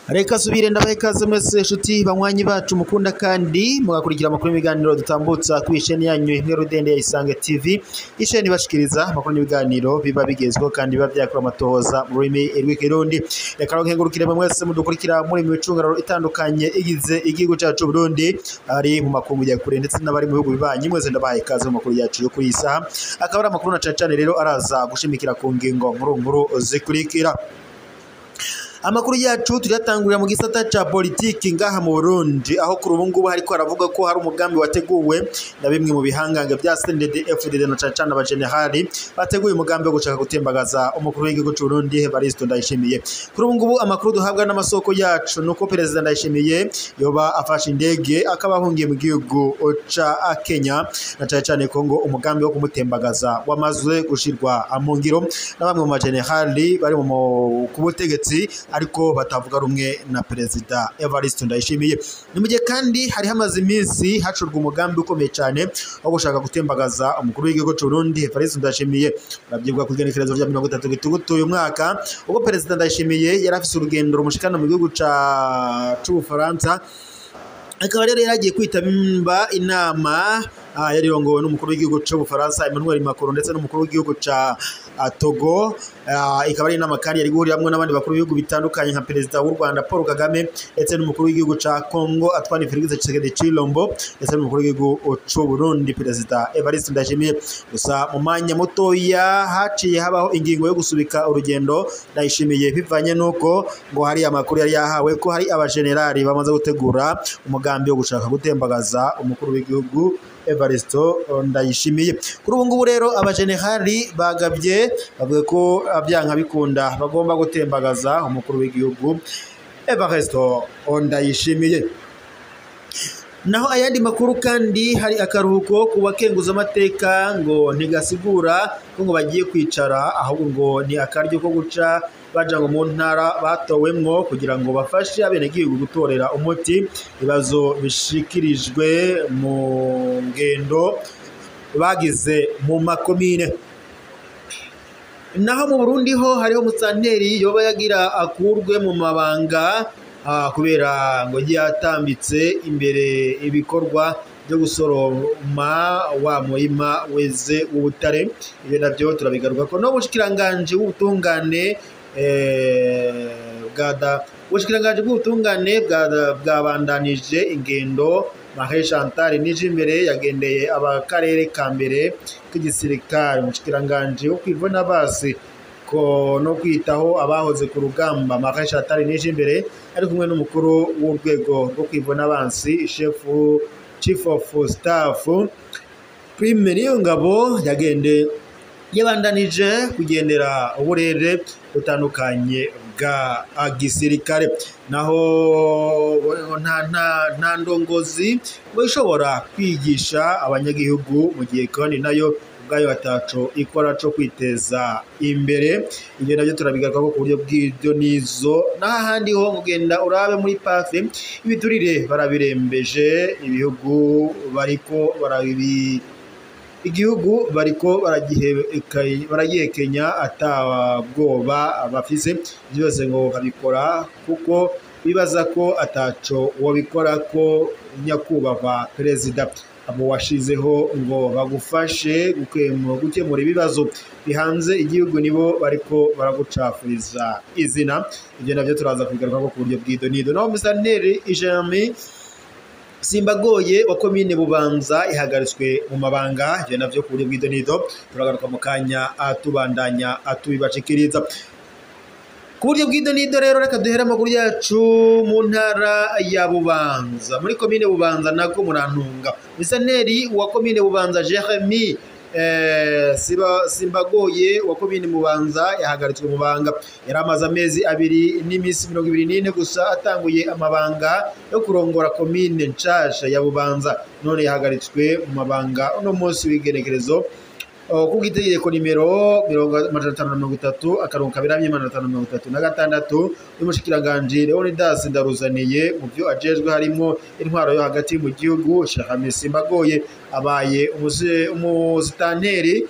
Reka subire ndabahe ikaze mwese nshuti banywanyi bacu mukunda kandi mugakurikira amakuru y'ibiganiro dutambutsa ku isheni yanyu imwe rudende ya Isange TV, isheni bashikiriza amakuru n'ibiganiro biba bigezweho kandi biba byakora amatohoza mu rurimi rw'ikirundi. Reka rero nkengurukire mwese mudukurikira muri mu micungararo itandukanye igize igihugu cyacu Burundi, ari mu makungu ya kure ndetse n'abari mu bihugu bibanyi, mwese ndabahaye ikaze mu makuru yacu yo kuri iyi saha. Akaba ari amakuru na cane cane rero araza gushimikira ku ngingo nkuru nkuru zikurikira. Amakuru yacu turiyatangurira mu gisata ca politiki ngaha mu Burundi, aho kuri ubu ngubu hariko haravuga ko hari umugambi wateguwe na bimwe mu bihangange vya CNDD-FDD na cane cane abajenerali bateguye umugambi wo gushaka gutembagaza umukuru w'igihugu c'u Burundi Evariste Ndayishimiye. Kuri ubu ngubu amakuru duhabwa n'amasoko yacu nuko Perezida Ndayishimiye yoba afashe indege akaba ahungiye mu gihugu ca Kenya, na cane cane ko ngo umugambi wo kumutembagaza wamaze gushirwa mu ngiro na bamwe mu bajenerali bari mu ku butegetsi ariko batavuga rumwe na Perezida Evariste Ndayishimiye. Ni mu gihe kandi hari hamaze iminsi hacurwa umugambi ukomeye cyane wo gushaka gutembagaza umukuru w'igihugu c'u Burundi Evariste Ndayishimiye. Uravyibwa ku igenekerezo rya 30 Gitugutu uyu mwaka, ubwo Perezida Ndayishimiye yari afise urugendo rumushikana mu gihugu c'Ubufaransa, akaba rero yaragiye kwitaba inama yarirongowe n'umukuru w'igihugu c'Ubufaransa Emmanuel Macron ndetse n'umukuru w'igihugu ca Togo. Ikaba ari inama kandi yari guhuriramwo n'abandi bakuru b'ibihugu bitandukanye nka Perezida w'u Rwanda Paul Kagame ndetse n'umukuru w'igihugu ca Congo Antoine Félix Tshisekedi Tshilombo ndetse n'umukuru w'igihugu c'u Burundi Perezida Evariste Ndayishimiye. Gusa mu mwanya mutoya haciye habaho ingingo yo gusubika urugendo Ndayishimiye bivanye nuko ngo hari amakuru yari yahawe ko hari abajenerali bamaze gutegura umugambi wo gushaka gutembagaza umukuru w'igihugu Evariste Ndayishimiye. Kuri ubu ngubu rero abajenerali bagabye bavuga ko byanka bikunda bagomba gutembagaza umukuru w'igihugu Evariste Ndayishimiye. Naho ayandi makuru kandi hari akaruhuko ku bakenguza amateka ngo ntigasigura ko ngo bagiye kwicara, ahubwo ngo ni akaryo ko guca baja ngo mu ntara batowemwo kugira ngo bafashe abenegihugu gutorera umuti ibibazo bishikirijwe mu ngendo bagize mu makomine. Naho mu Burundi ho hariho musanteri yoba yagira akurwe mu mabanga kubera ngo yatambitse imbere ibikorwa byo gusoroma wa murima weze w'ubutare. Ibyo navyo turabigaruka ko no bushikiranganje w'ubutungane ubushikiranganji bw'ubutungane bwabandanije ingendo. Marie Chantal Nijimbere yagendeye abakarere ka mbere k'igisirikare. Umushikiranganji wo kwivuna basi ko no kwitaho abahoze ku rugamba Marie Chantal Nijimbere ari kumwe n'umukuru w'urwego rwo kwivuna bansi Chief of Staff Prime Niyongabo yagende yabandanije kugendera uburere butandukanye bwa gisirikare. Naho nta ndongozi ngo ishobora kwigisha abanyagihugu mu gihe kandi nayo ubwayo ataco ikora co kwiteza imbere. Ibyo navyo turabigaruka ku buryo bw'ibyo nizo. N'ahandi ho kugenda urabe muri PAFE ibiturire barabirembeje, ibihugu bariko barabi igihugu bariko baragihekenya atabwoba bafise. Byose ngo babikora kuko bibaza ko ataco wobikora ko nyakubahwa perezida abo washizeho ngo bagufashe gukemura ibibazo bihanze igihugu nibo bariko baragucafuriza izina. Ibyo navyo turaza kubigaruka ku buryo bw'idonido. Naho musanteri Jeremy Simbagoye wa komine Bubanza ihagaritswe mu mabanga, ibyo navyo ku buryo bw'idonido turagaruka mu kanya tubandanya tubibashikiriza ku buryo bw'idonido. Rero reka duhere amakuru yacu mu ntara ya Bubanza muri komine Bubanza nako murantunga. Musanteri wa komine Bubanza Jeremy Simbagoye wa komine Bubanza yahagaritswe mu banga. Yari amaze amezi abiri n'iminsi 24 gusa atanguye amabanga yo kurongora komine nshasha ya Bubanza, none yahagaritswe mu mabanga uno munsi w'igenekerezo Kubw'itegeko nimero 530 akarongo kaberamye 536 y'umushikiranganji Leonidas Ndaruzaniye mu byo ajejwe harimwo intwaro yo hagati mu gihugu, Gervais Simbagoye abaye umusitanteri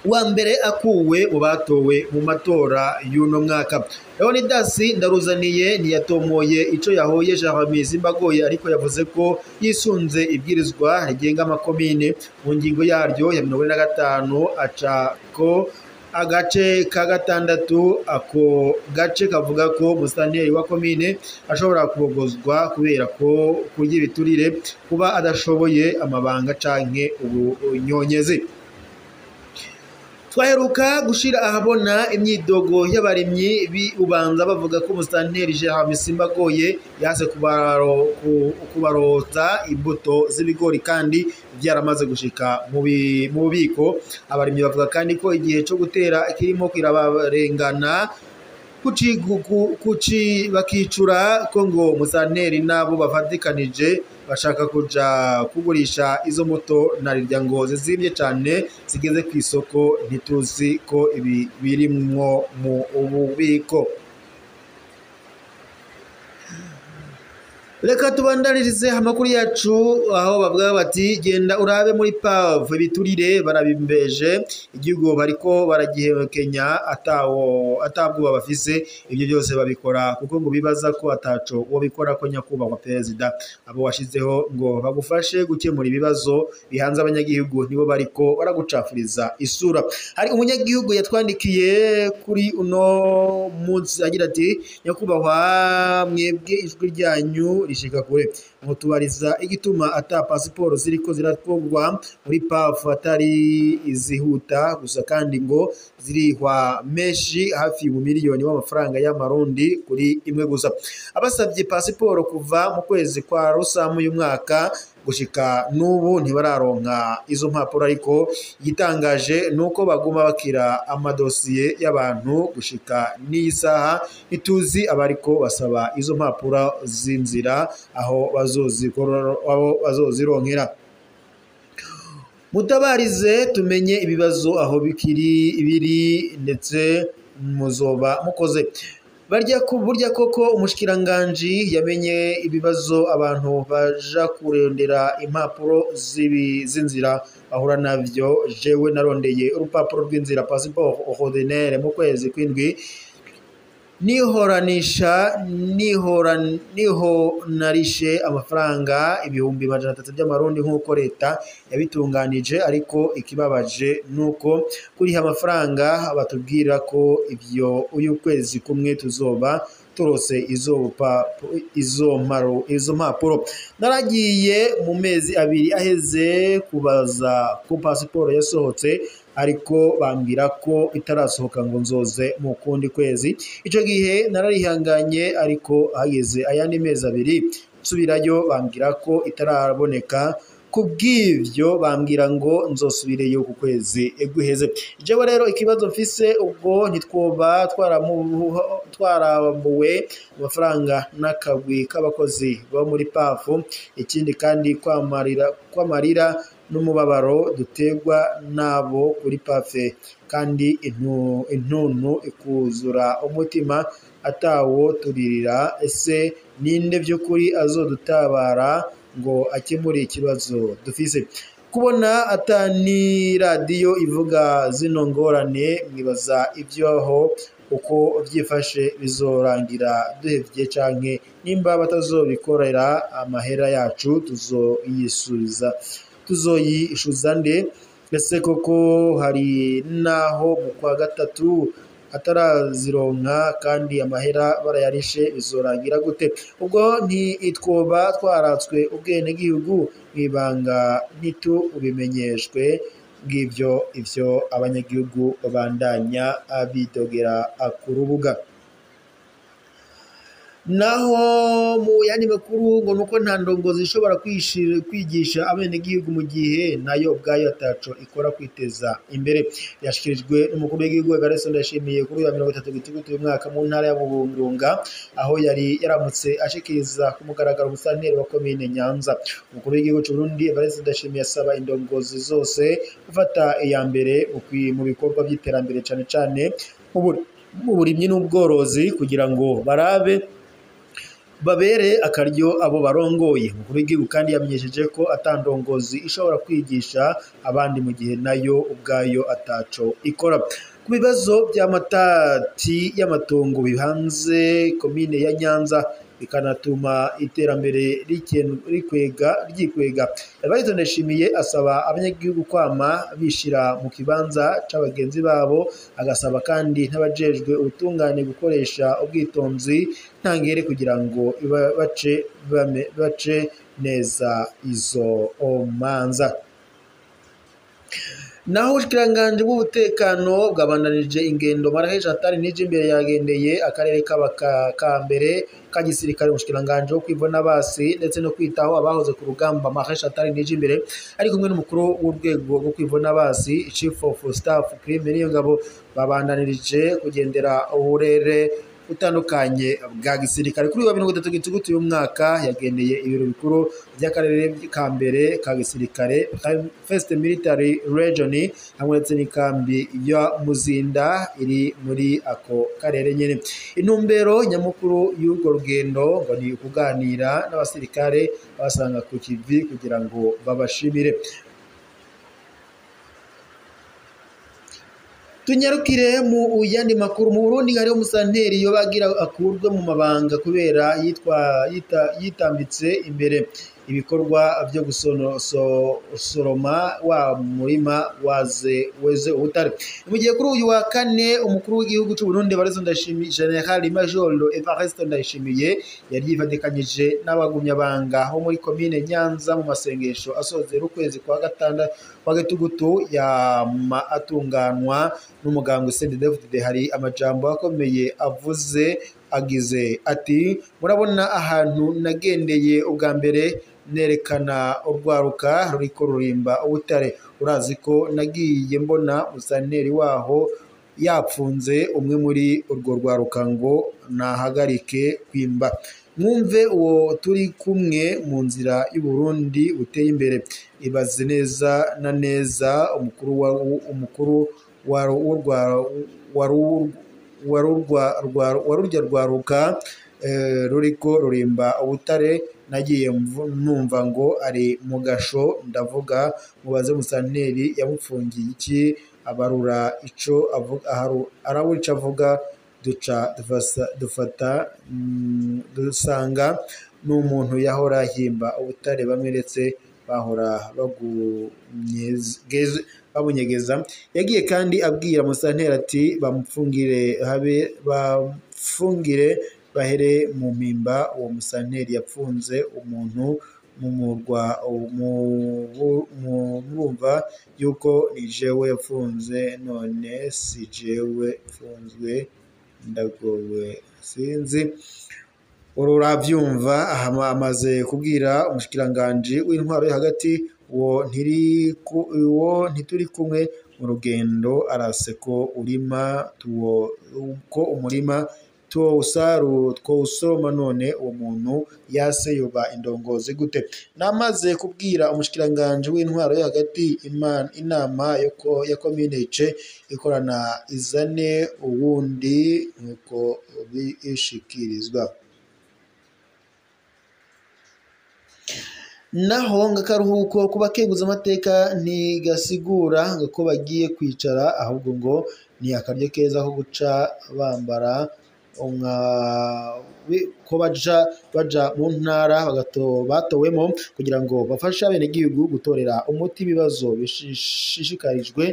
wa mbere akuwe mu batowe mu matora y'uno mwaka. Leonidas Ndaruzaniye ntiyatomoye ico yahoye Gervais Simbagoye, ariko yavuze ko yisunze ibwirizwa rigenga amakomine mu ngingo yaryo ya 45 aca ko agace ka gatandatu. Ako gace kavuga ko musitanteri wa komine ashobora kubogozwa kubera ko kurya ibiturire, kuba adashoboye amabanga canke ubunyonyezi. Twaheruka gushira ahabona imyidogo y'abarimyi b'Ubanza bavuga ko umusitanteri Gervais Simbagoye yase kubarota imbuto z'ibigori kandi byaramaze gushika mu bubiko. Abarimyi bavuga kandi ko igihe cyo gutera kirimo kirabarengana, kuci bakicura ko ngo umusitanteri nabo bafatikanije bashaka kuja kugurisha izo moto narirya ngo zizimvye cane zigeze ku isoko, ntituzi ko ibi birimwo mu bubiko. Reka tubandanirize amakuru yacu aho bavuga bati genda urabe muri PAV ibiturire barabimbeje igihugu bariko baragihekenya atawo atabwoba bafise. Ibyo byose babikora kuko ngo bibaza ko ataco wo bikora ko nyakubahwa perezida abo washizeho ngo bagufashe gukemura ibibazo bihanze abanyagihugu nibo bariko baragucafuriza isura. Hari umunyagihugu yatwandikiye kuri uno munsi agira ati nyakubahwa mwebwe ijwi ryanyu rishika kure, mutubariza igituma ata pasiporo ziriko ziratwogwa muri PAF atari izihuta gusa kandi ngo zirihwa menshi hafi mu miliyoni w'amafaranga y'amarundi kuri imwe gusa. Abasabye pasiporo kuva mu kwezi kwa Rusamu uyu mwaka gushika n'ubu ntibararonka izo mpapuro, ariko igitangaje nuko baguma bakira amadosiye y'abantu gushika n'iyi saha ntituzi abariko basaba izo mpapuro z'inzira aho bazozironkera. Mutabarize tumenye ibibazo aho bikiri ibiri ndetse muzoba mukoze. Barya burya koko umushikiranganji yamenye ibibazo abantu baja kurondera impapuro z'inzira bahura navyo. Jewe narondeye urupapuro rw'inzira passeport ordinaire mu kwezi kw'indwi, nihonarishe amafaranga 300,000 by'amarundi nk'uko leta yabitunganije, ariko ikibabaje nuko kuriha amafaranga batubwira ko ibyo uyu kwezi kumwe tuzoba turose izo mpapuro. Naragiye mu mezi abiri aheze kubaza ko pasiporo yasohotse, ariko bambwira ko itarasohoka ngo nzoze mu kundi kwezi. Ico gihe nararihanganye, ariko hageze ayandi mezi abiri nsubirayo bambwira ko itaraboneka. Kubw'ivyo bambwira ngo nzosubireyo ku kwezi guheze. Jewe rero ikibazo mfise ubwo ntitwoba twarambuwe amafaranga n'akagwi k'abakozi bo muri PAF. Ikindi kandi kwamarira n'umubabaro dutegwa nabo kuri PAF, kandi intuntu ikuzura umutima atawo turirira. Ese ninde by'ukuri azodutabara ngo akemure ikibazo dufise? Kubona atani radiyo ivuga zino ngorane, mwibaza ibyaho uko byifashe bizorangira duhevye canke nimba batazobikorera amahera yacu tuzoyishuza nde? Ese koko hari naho mu kwa gatatu atarazironka kandi amahera barayarishe, bizorangira gute? Ubwo ntitwoba twaratswe ubwenegihugu mw'ibanga ntitubimenyeshwe. Ngivyo ivyo abanyagihugu babandanya bidogera ku rubuga. Naho mu yandi makuru ngo nuko nta ndongozi ishobora kwigisha abenegihugu mu gihe nayo ubwayo ataco ikora kwiteza imbere. Yashikirijwe n'umukuru w'igihugu Evariste Ndayishimiye kuri uyu wa 30 Gitugutu uyu mwaka mu ntara ya Burunga, aho yari yaramutse ashikiriza ku mugaragaro umusanteri wa komine Nyanza. Umukuru w'igihugu c'u Burundi Evariste Ndayishimiye asaba indongozi zose gufata iya mbere mu bikorwa by'iterambere, cane cane mu burimyi n'ubworozi, kugira ngo barabe babere akaryo abo barongoye. Umukuru w'igihugu kandi yamenyesheje ko atandongozi ishobora kwigisha abandi mu gihe nayo ubwayo ataco ikora. Ku bibazo by'amatati y'amatongo bihanze komine ya Nyanza bikanatuma iterambere ryikwega, Evariste Ndayishimiye asaba abanyagihugu kwama bishira mu kibanza c'abagenzi babo, agasaba kandi n'abajejwe ubutungane gukoresha ubwitonzi ntangere kugira ngo bace neza izo manza. Naho ubushikiranganji bw'ubutekano bwabandanije ingendo Marahe Chantal Nijimbere yagendeye akarere ka mbere ka gisirikare. Umushikiranganji wo kwivuna basi ndetse no kwitaho abahoze ku rugamba Marahe Chantal Nijimbere ari kumwe n'umukuru w'urwego rwo kwivuna basi Chief of Staff Prime Niyongabo babandanirije kugendera uburere butandukanye bwa gisirikare. Kuri uyu wa 30 Gitugutu uyu mwaka yagendeye ibiro bikuru by'akarere ka mbere ka gisirikare First Military Region hamwe ndetse n'ikambi ya Muzinda iri muri ako karere nyene. Intumbero nyamukuru y'urwo rugendo ngo ni ukuganira n'abasirikare babasanga ku kivi kugira ngo babashimire. Tunyarukire mu yandi makuru. Mu Burundi hariho umusanteri yo bagira akurwe mu mabanga kubera yitambitse imbere ibikorwa byo gusoroma wa murima waze weze ubutare. Mu gihe kuri uyu wa kane umukuru w'igihugu cy'u Burundi Evariste Ndayishimiye, General Major Evariste Ndayishimiye yari yifatikanyije n'abagumyabanga bo muri komine Nyanza mu masengesho asozera ukwezi kwa gatandatu kwa Gitugutu yama atunganwa n'umugambwe CNDD-FDD. Hari amajambo akomeye avuze agize ati: murabona ahantu nagendeye ubwa mbere nerekana urwaruka ruriko rurimba ubutare, urazi ko nagiye mbona musanteri waho yapfunze umwe muri urwo rwaruka ngo nahagarike kwimba. Mwumve uwo turi kumwe mu nzira y'u Burundi buteye imbere. Ibaze neza na neza umukuru warurya rwaruka ruriko rurimba ubutare, nagiye numva ngo ari mu gasho, ndavuga mubaze musanteri yamupfungiye iki, abarura ico avuga, arawica avuga, duca dufata dusanga n'umuntu yahora himba ubutare, bamwe ndetse bahora babunyegeza. Yagiye kandi abwira musanteri ati bamufungire habe bamfungire bahere mu mpimba. Uwo musanteri yapfunze umuntu mu murwa murumva yuko ni jewe yapfunze, none si jewe mfunzwe, ndagowe sinzi. Ururavyumva amaze kubwira umushikiranganji w'intwaro yo hagati uwo ntituri kumwe mu rugendo, arase ko urima tuwo ko umurima twawusoroma, none uwo muntu yase yoba indongozi gute? Namaze kubwira umushikiranganji w'intwaro yo hagati inama ya komine ice ikorana izane uwundi nkuko bishikirizwa. Naho ngakaruhuko kubakenguza amateka ntigasigura ngo ko bagiye kwicara, ahubwo ngo ni akaryo keza ko guca bambara ko baja mu ntara batowemo kugira ngo bafashe abenegihugu gutorera umuti ibibazo bishishikarijwe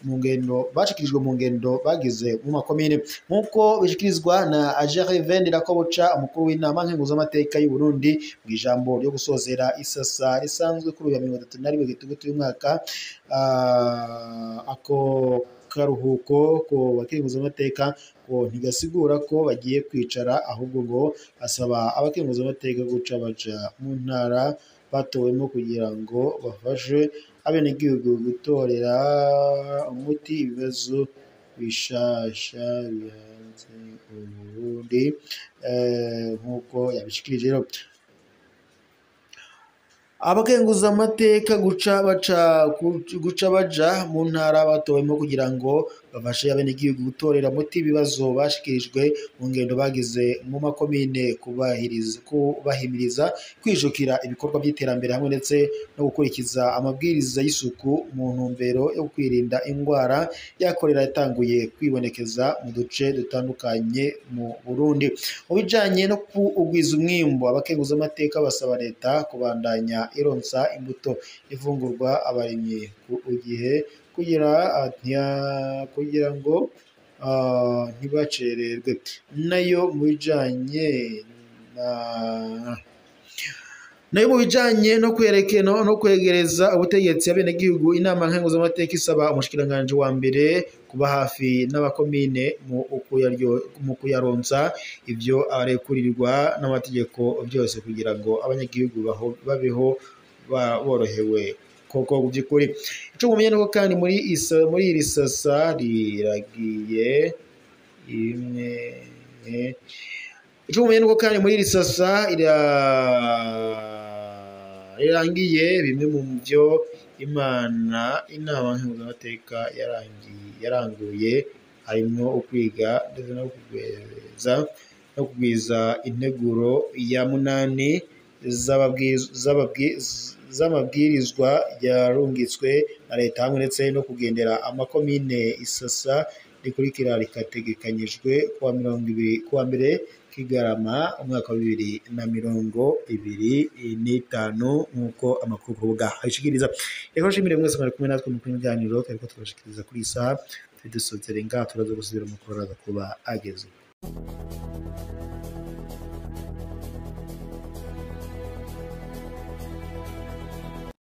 mu ngendo bashikirijwe mu ngendo bagize mu makomine, nkuko bishikirizwa na Gervais Ndirakobuca, umukuru w'inama nkenguzamateka y'u Burundi, mu ijambo ryo gusozera isasa risanzwe kuri uyu wa 31 Gitugutu y'umwaka. Ako Akaruhuko ko bakenguzamateka ngo ntigasigura ko bagiye kwicara, ahubwo ngo asaba abakenguzamateka guca baja mu ntara batowemo kugira ngo bafashe abenegihugu gutorera umuti ibibazo bishasha bihanze Uburundi, nk'uko yabishikirije. Rero abakenguzamateka guca baja mu ntara batowemo kugira ngo bafashe abenegihugu gutorera umuti ibibazo bashikirijwe mu ngendo bagize mu makomine, kubahimiriza kwijukira ibikorwa by'iterambere hamwe ndetse no gukurikiza amabwiriza y'isuku mu ntumbero yo kwirinda indwara ya korera yatanguye kwibonekeza mu duce dutandukanye mu Burundi. Mu bijanye no kugwiza umwimbu, abakenguzamateka basaba leta kubandanya ironsa imbuto ifungurwa abarimyi ku gihe kugira ngo ntibacererwe. Nayo mu bijanye no no kwegereza ubutegetsi abenegihugu, inama nkenguzamateka isaba umushikiranganji wa mbere kuba hafi n'abakomine mu kuyaronsa ivyo arekurirwa n'amategeko byose kugira ngo abanyagihugu babeho borohewe koko by'ukuri. Ico mumenye nuko kandi muri iri sasa riragiye imwe. Ico mumenye nuko kandi muri iri sasa rirangiye bimwe mu byo inama nkenguzamateka yaranguye, harimwo ukwiga ndetse no kugwiza integuro ya 8 z'amabwirizwa yarungitswe na leta hamwe ndetse no kugendera amakomine. Isasa rikurikira rikategekanyijwe kuwa 20 Kigarama umwaka wa 2025, nk'uko amakuru ku rubuga abishikiriza. Reka nshimire mwese mwari kumwe natwe mu kiganiro twariko turabashikiriza kuri iyi saha. Tudusozere ngaha, turaza gusubira mu kuraza kuba ageze.